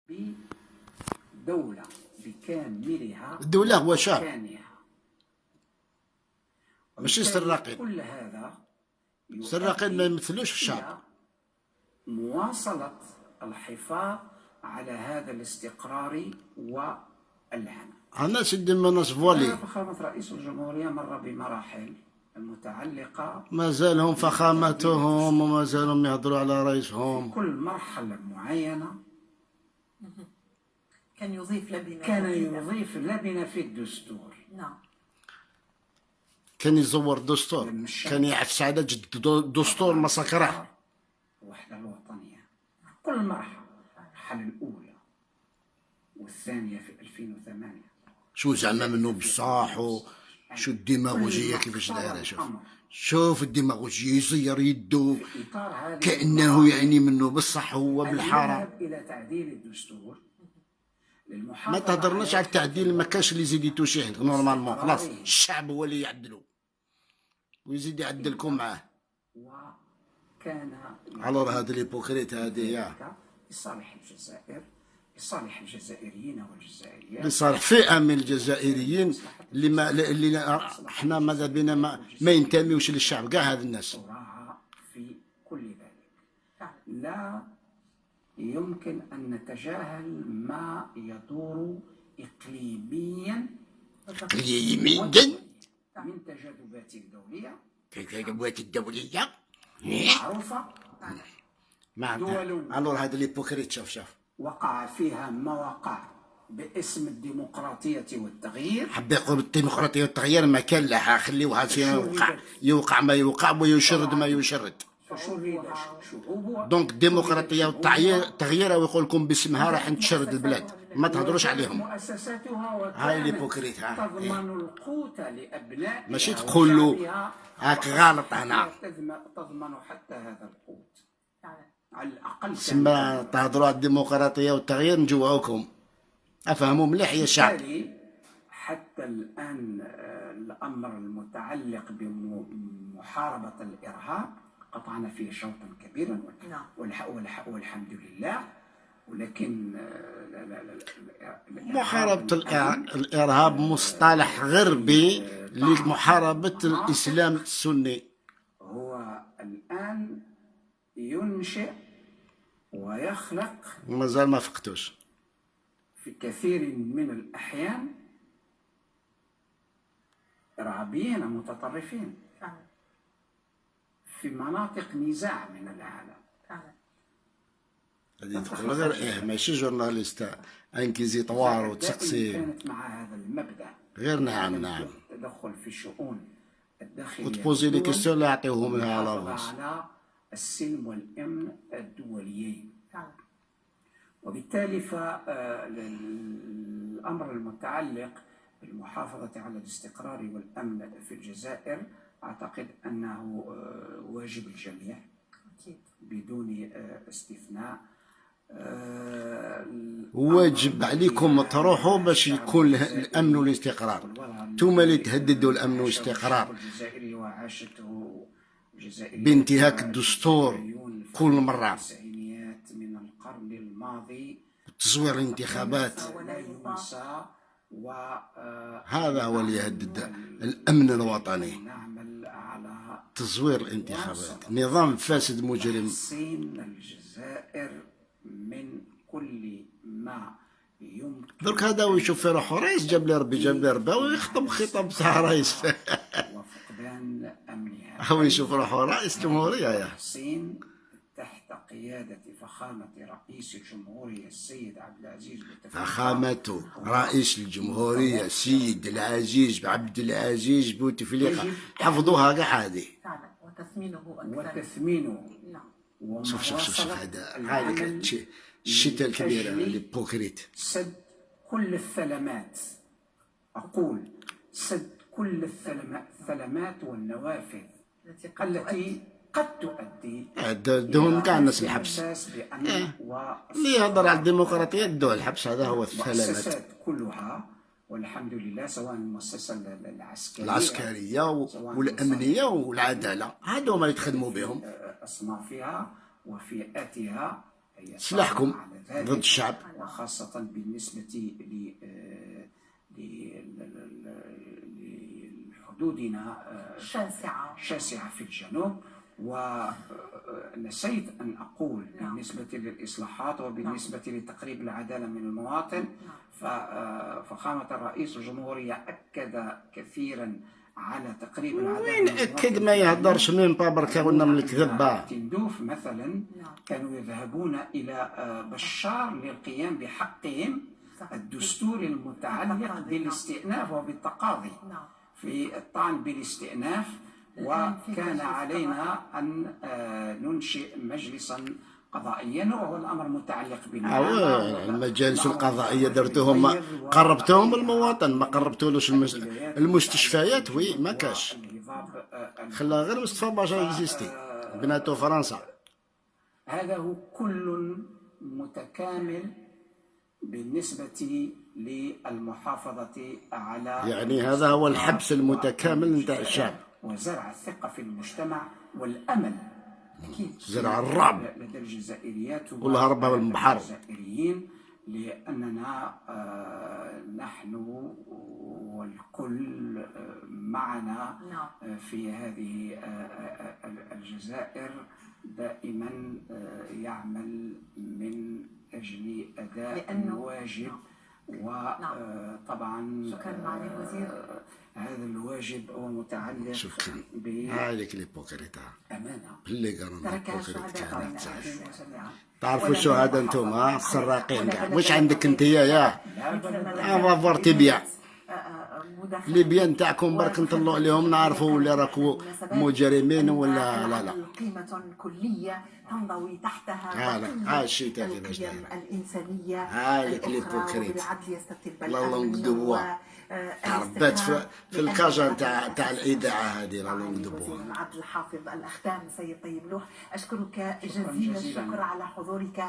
بدولة بكاملها. الدولة هو شعب. أركانها. ماشي وبالتالي سراقين. كل هذا سراقين ما يؤدي يمثلوش الشعب. إلى مواصلة الحفاظ على هذا الاستقرار والهنا. هنا c'est des menaces voilées. فخامة رئيس الجمهورية مر بمراحل المتعلقة ما زالهم فخامتهم وما زالهم يهضروا على رئيسهم. كل مرحلة معينة كان يضيف لبنة كان جديدة. يضيف لبنة في الدستور. كان يزور الدستور، كان يعفس على جد دستور مسكره. الوحدة الوطنية، كل مرحلة، المرحلة الأولى والثانية في 2008. شو زعما منه بصح شو الديماغوجيه كيفاش دايره، شوف شوف الديماغوجيه، يزير يدو في إطار هذه كانه يعني منه بصح هو أن بالحاره. نذهب إلى تعديل الدستور للمحافظة ما تهضرناش على التعديل، ما كانش اللي يزيد يتوشيه normalement، خلاص الشعب هو اللي يعدلو ويزيد يعدلكم معاه. وكان alors هاد les hypocrites هذه يا ذلك لصالح الجزائر، لصالح الجزائريين والجزائريات. لصالح فئة من الجزائريين اللي ما اللي احنا ماذا بينا ما ينتميوش للشعب كاع هاد الناس. تراعى في كل ذلك. لا يمكن أن نتجاهل ما يدور إقليميا اقليميا من تجاذبات دولية التجاذبات الدولية معروفة. ما دول. alors هاد les hypocrites، شوف شوف. وقع فيها ما وقع باسم الديمقراطية والتغيير. حب يقول الديمقراطية والتغيير، ما كان لها، خليوها فيها، يوقع يوقع ما يوقع ويشرد ما يشرد. فشرد شعوبها. donc الديمقراطية والتغيير التغيير ويقول لكم باسمها راح نتشرد البلاد، ما تهضروش عليهم. مؤسساتها وكانت هاي les hypocrites، ها. تضمن القوت لأبنائها ماشي تقول له وشعبها. هاك غلط هنا. تضمن حتى هذا القوت على الأقل. تسمى تهضروا على الديمقراطية والتغيير نجوعوكم، افهموا مليح يا شعب. بالتالي حتى الآن الأمر المتعلق بمحاربة الإرهاب قطعنا فيه شوطا كبيرا والحمد لله، ولكن لا لا لا لا الإرهاب محاربة الآن الإرهاب مصطلح غربي لمحاربة الإسلام السني. هو الآن ينشئ ويخلق مازال ما فقتوش. في كثير من الأحيان إرهابيين متطرفين في مناطق نزاع من العالم. هذه تقول غير ايه، ماشي journaliste inquisitoire دائما وتسقسي. كانت مع هذا المبدأ غير نعم نعم. التدخل في الشؤون الداخلية وت poser les للدول questions اللي يعطيوهم لها والمحافظة l'avance. على السلم والأمن الدوليين. وبالتالي فالأمر المتعلق بالمحافظة على الاستقرار والأمن في الجزائر أعتقد أنه واجب الجميع بدون استثناء. واجب عليكم تروحوا باش يكون الامن والاستقرار، انتم اللي تهددوا الامن والاستقرار الجزائري وعاشته الجزائرية بانتهاك الدستور كل مرة. التسعينيات من القرن الماضي. تزوير الانتخابات. لا ينسى و هذا هو اللي يهدد الامن الوطني. نعمل على تزوير الانتخابات، نظام فاسد مجرم. تحصين الجزائر من كل ما يمكن درك هذا هو يشوف في روحه رئيس، جاب لي ربي جاب لي ربي ويخطب خطاب تاع رئيس. وفقدان أمنها. هو يشوف روحه رئيس جمهورية يا تحصين تحت قيادة فخامة رئيس الجمهورية السيد عبد العزيز بوتفليقة. فخامته رئيس الجمهورية سيد العزيز عبد العزيز بوتفليقة، حفظوها كاع هذه. فعلا، وتثمينه أكثر. وتثمينه. شوف شوف شوف شوف. ومواصلة هذا العمل هذيك الشتاء الكبيرة من أجل les hypocrites. سد كل الثلمات، أقول سد كل الثلمات والنوافذ التي قد التي قد تؤدي دوهم كاع الناس الحبس. الإحساس بأمن اللي يهضر على الديمقراطية دوه الحبس، هذا هو الثلمات. المؤسسات كلها والحمد لله، سواء المؤسسة العسكرية العسكرية والأمنية والعدالة، هادو هما اللي تخدموا بهم. أصنافها وفئاتها. هي سلاحكم صارمة على ذلك، ضد الشعب. وخاصة بالنسبة لحدودنا شاسعة. شاسعة في الجنوب. ونسيت أن أقول بالنسبة للإصلاحات وبالنسبة لتقريب العدالة من المواطن، ففخامة الرئيس الجمهورية أكد كثيرا على تقريب العدالة وين من اكد؟ المواطن. ما يهدرش même pas، بركا قلنا من الكذبه. تندوف مثلا كانوا يذهبون إلى بشار للقيام بحقهم الدستوري المتعلق بالتقاضي، نعم. بالاستئناف وبالتقاضي في الطعن بالاستئناف. الآن في وكان مجلس علينا أن ننشئ مجلسا قضائيا، وهو الأمر متعلق بالمهام. المجالس القضائية درتوهم، قربتوهم المواطن، ما قربتولوش المستشفيات. oui، ما كاش. خلا غير مصطفى باشا exister، بناتو فرنسا. هذا هو كل متكامل بالنسبة للمحافظة على يعني هذا هو الحبس المتكامل نتاع الشعب. وزرع الثقة في المجتمع والأمل زرع الرعب لدى الجزائريات والهرب بالبحر. والجزائريين، لأننا نحن والكل معنا في هذه الجزائر دائما يعمل من أجل أداء الواجب، وطبعا شكراً معالي الوزير. هذا الواجب هو متعلق شكرا. بأمانة. هذيك l'hypocrite les grands تركها hypocrites الشهداء كانت بين جميعا. تعرفوا ولا الشهداء بد انتم محافظة. السراقين ولا كاع بلد واش عندك انت يا va voir tes biens. مداخلة. les biens تاعكم برك نطلعوا عليهم نعرفوا ولا راكو مجرمين ولا لا لا. قيمة كلية تنضوي تحتها لا، بقية ها الشيء تاع كيفاش القيم داير. الإنسانية هاك الأخرى، l'hypocrite. وبالعدل يستتب la الأمن langue de bois. تربات الاستقرار في لأن الكاجا نتاع العدل تاع الاذاعة هذه la معالي langue de bois. وزير العدل حافظ الأختام سيد طيب لوح، أشكرك جزيل جزيلاً. الشكر على حضورك.